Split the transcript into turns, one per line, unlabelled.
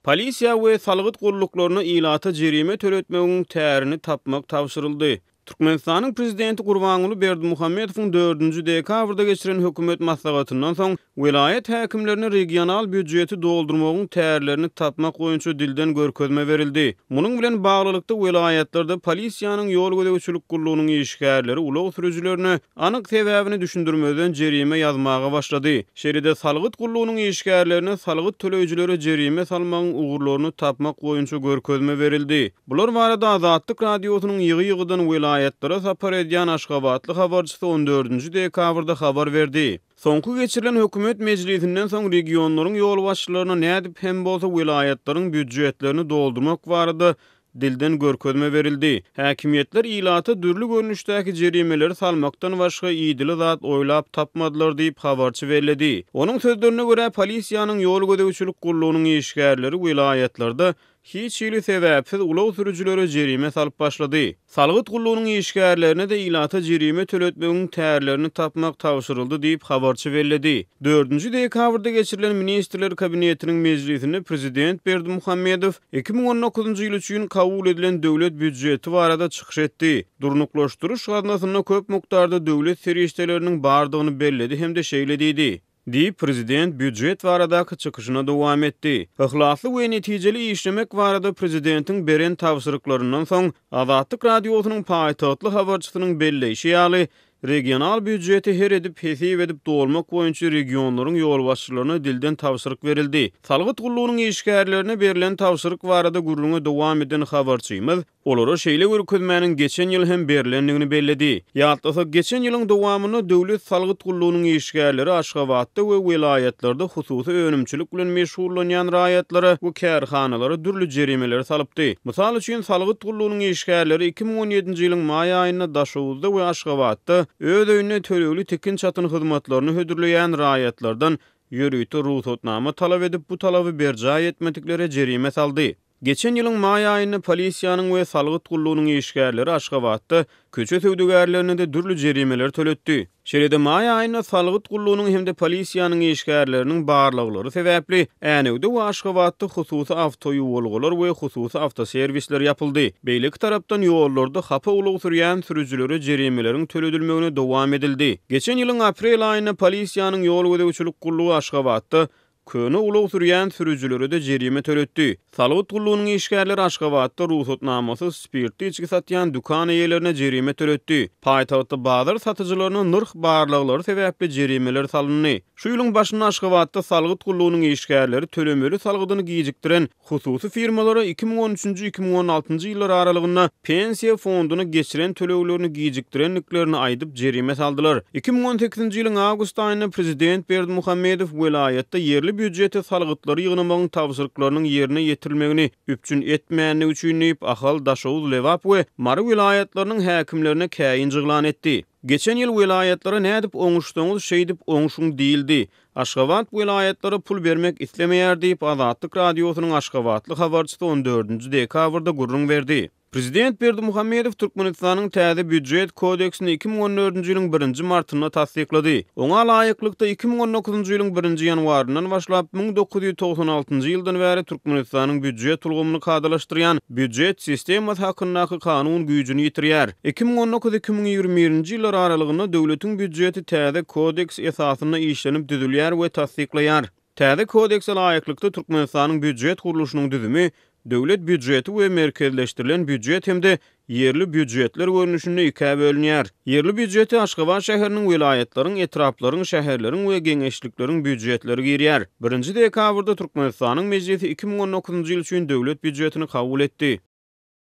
Polisiýa we salgyt gulluklaryna ilata jerime töletmegiň tärini tapmak tabşyryldy. Türkmenistanyň Prezidenti Gurbanguly Berdimuhamedowyň dördünji dekabrda geçiren hökümet maslahatyndan soň, welaýat häkimlerine regional býujeti doldurmagyň tärlerini tapmak boýunça dilden görkezme berildi. Munuň bilen baglylykda, welaýatlarda polisiýanyň ýol gözegçilik gullugynyň işgärleri ulag sürüjilerine anyk sebäbini düşündirmezden jerime ýazmaga başlady. Şeýle-de salgyt gullugynyň işgärlerine salgyt töleýjilere jerime salmagyň ugurlaryny tapmak boýunça görkezme berildi. Bular barada Azatlyk Radiosynyň ýygy-ýygydan welaýatlara sapar edýän aşgabatly habarçysy on dördünji dekabrda habar berdi. Soňky geçirilen hökümet mejlisinden soň regionlaryň ýolbaşçylaryna nädip hem bolsa welaýatlaryň býujetlerini doldurmak barada dilden görkezme berildi. Häkimiýetler ilata dürli görnüşdäki jerimeleri salmakdan başga idili zat oýlap tapmadylar diýip, habarçy belledi. Onuň sözlerine görä, polisiýanyň ýol gözegçilik gullugynyň işgärleri welaýatlarda hiç hili sebäpsiz ulag sürüjilere jerime salyp başlady. Salgyt gullugynyň işgärlerine-de ilata jerime töletmegiň tärlerini tapmak tabşyryldy diýip, habarçy belledi. Dördünji dekabrda geçirilen Ministrler Kabinetiniň mejlisinde prezident Berdimuhamedow 2019-njy ýyl üçin kabul edilen döwlet býujeti barada çykyş etdi. Durnuklaşdyryş gaznasynda köp mukdarda döwlet serişdeleriniň bardygyny belledi hem-de şeýle diýdi. Diýip, prezident býujet baradaky çykyşyna dowam etdi. Yhlasly we netijeli işlemek barada prezidentiň beren tabşyryklaryndan soň, Azatlyk Radiosynyň paýtagtly habarçysynyň belleýşi ýaly, regional býujeti her edip, hesip edip dolmak boýunça regionlaryň ýolbaşçylaryna dilden tabşyryk berildi. Salgyt gullugynyň işgärlerine berlen tabşyryk barada gürrüňe dowam eden habarçymyz, Olara şeýle görkezmäniň geçen ýyl hem berlendigini belledi. Ýatlasak, geçen ýylyň dowamynda Döwlet salgyt gullugynyň işgärleri Aşgabatda we welaýatlarda hususy önümçilik bilen meşgullanýan raýatlara we kärhanalara dürli jerimeleri salypdy. Mysal üçin, salgyt gullugynyň işgärleri 2017-nji ýylyň maý aýynda Daşoguzda we Aşgabatda öz öýünde tölegli tikin-çatyn hyzmatlaryny hödürleýän raýatlardan ýörite rugsatnama talap edip, bu talaby berjaý etmediklere jerime saldy. Geçen ýylyň maý aýynda polisiýanyň we salgyt gullugynyň işgärleri Aşgabatda köçe söwdagärlerine-de dürli jerimeleri töletdi. Şeýle-de maý aýynda salgyt gullugynyň hem-de polisiýanyň işgärleriniň barlaglary sebäpli Änewde we Aşgabatda hususy awtoýuwalgalar we hususy awtoserwisler ýapyldy. Beýleki tarapdan ýollarda hapa ulag sürýän sürüjilere jerimeleriň töledilmegine dowam edildi. Geçen ýylyň aprel aýynda polisiýanyň ýol gözegçilik gullugy Aşgabatda Köne ulag sürýän sürüjilere-de jerime töletdi. Salgyt gullugynyň işgärleri Aşgabatda rugsatnamasyz spirtli içgi satýan dükan eýelerine jerime töletdi. Paýtagtda bazar satyjylaryna nyrh barlaglary sebäpli jerimeler salyndy. Şu ýylyň başynda Aşgabatda salgyt gullugynyň işgärleri tölemeli salgydyny gijikdiren Hususy firmalara 2013-nji, 2016-njy ýyllar aralygynda Pensiýa fonduna geçiren töleglerini gijikdirendiklerini aýdyp, jerime saldylar. 2018-nji ýylyň awgust aýynda prezident Berdimuhamedow welaýatda ýerli býujete salgytlary ýygnamagyň tabşyryklarynyň ýerine ýetirilmegini üpjün etmändigi üçin diýip, Ahal, Daşoguz, Lebap we Mary welaýatlarynyň häkimlerine käýinç yglan etdi. Geçen ýyl welaýatlara nädip oňuşsaňyz, şeýdip oňşuň diýildi. Aşgabat welaýatlara pul bermek islemeýär diýip, Azatlyk Radiosynyň aşgabatly habarçysy on dördünji dekabrda gürrüň berdi. Prezident Berdimuhamedow Türkmenistanyň täze Býujet kodeksini 2014-nji ýylyň birinji martynda tassyklady. Oňa laýyklykda, 2019-njy ýylyň birinji ýanwaryndan başlap, 1996-njy ýyldan bäri Türkmenistanyň býujet ulgamyny kadalaşdyrýan Býujet sistemasy hakyndaky kanun güýjüni ýitirýär. 2019, 2021-nji ýyllar aralygynda döwletiň býujeti täze kodeks esasynda işlenip düzülýär we tassyklaýar. Täze kodekse laýyklykda Türkmenistanyň býujet gurluşynyň düzümi döwlet býujeti we merkezleşdirilen býujet hem-de ýerli býujetler görnüşinde ikä bölünýär. Ýerli býujete Aşgabat şäheriniň, welaýatlaryň, etraplaryň, şäherleriň we geňeşlikleriň býujetleri girýär. Birinji dekabrda Türkmenistanyň Mejlisi 2019-njy ýyl üçin döwlet býujetini kabul etdi.